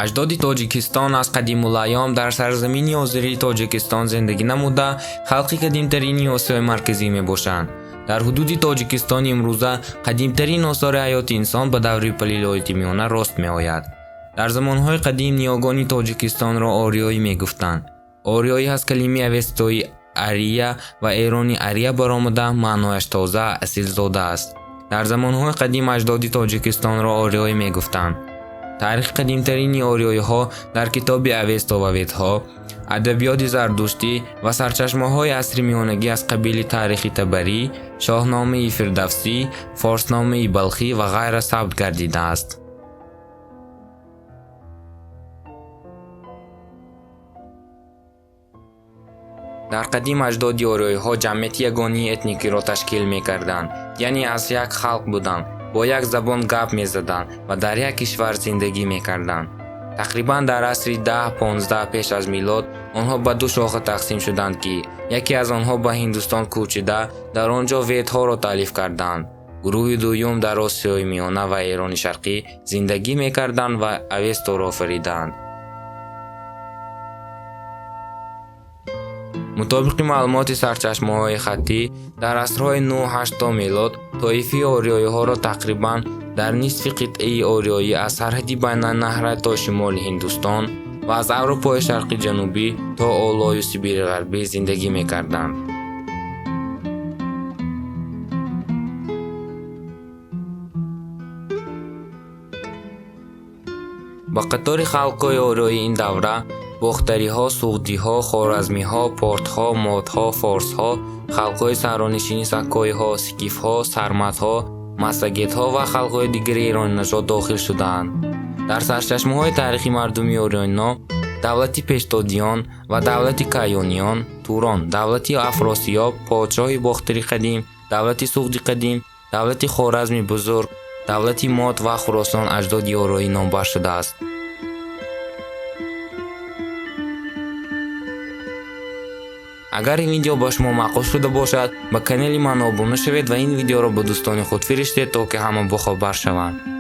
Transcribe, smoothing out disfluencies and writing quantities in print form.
Аҷдоди Тоҷикистон аз қадимулайём дар сарзамини ҳозирии Тоҷикистон зиндагӣ намуда, халқи қадимтарини Осиёи Марказӣ мебошанд. Дар ҳудуди Тоҷикистони имрӯза қадимтарин осори ҳаёти инсон ба даври палеолити миёна рост меояд. Дар замонҳои қадим ниёгони Тоҷикистонро ориёӣ мегуфтанд. Ориёӣ аз калимаи авестои ария ва эрони ария баромада, маънояш тоза, асилзода аст. Дар замонҳои қадим аҷдоди Тоҷикистонро ориёӣ мегуфтанд. Таърихи қадимтарини ориёиҳо дар китоби Авесто ва Ведҳо, адабиёти зардуштӣ ва сарчашмаҳои асри миёнагӣ аз қабили таърихи Табарӣ, Шоҳномаи Фирдавсӣ, Форсномаи Балхӣ ва ғайра сабт гардидааст. Дар қадим аҷдоди ориёиҳо ҷамъияти ягонии этникиро ташкил мекарданд, яъне аз як халқ буданд, бо як забон гап мезаданд ва дар як кишвар зиндагӣ мекарданд. Тақрибан дар асри 10-15 пеш аз милод онҳо ба ду шоха тақсим шуданд, ки яке аз онҳо ба Ҳиндустон кӯчида, дар он ҷо Ведҳоро таълиф карданд. Гурӯҳи дуюм дар Осиёи Миёна ва Эрони Шарқӣ зиндагӣ мекарданд ва Авесторо офариданд. Мутобиқи маълумоти сарчашмаҳои хаттӣ, дар асрҳои 9-8 то милод тоифаи ориёиҳоро тақрибан дар нисфи қитъаи ориёӣ аз сарҳади Байналнаҳрайн то шимоли Ҳиндустон ва аз Аврупои Шарқи Ҷанубӣ то Олою Сибири Ғарбӣ зиндагӣ мекарданд. Ба қатори халқҳои ориёии ин давра бохтариҳо, суғдиҳо, хоразмиҳо, портҳо, модҳо, форсҳо, халқҳои саҳронишини сакоиҳо, скифҳо, сарматҳо, массагетҳо ва халқҳои дигари эронинажод дохил шудаанд. Дар сарчашмаҳои таърихи мардуми ориёино давлати Пешдодиён ва давлати Каёниён, Турон, давлати Афросиёб, подшоҳи Бохтари қадим, давлати Суғди қадим, давлати Хоразми бузург, давлати Мод ва Хуросон аҷдоди ориёӣ номбар шудааст. Агар ин видео ба шумо маъқул шуда бошад, ба канали ман обуна шавед ва ин видеоро ба дӯстони худ фиристед, то ки ҳама бохабар шаванд.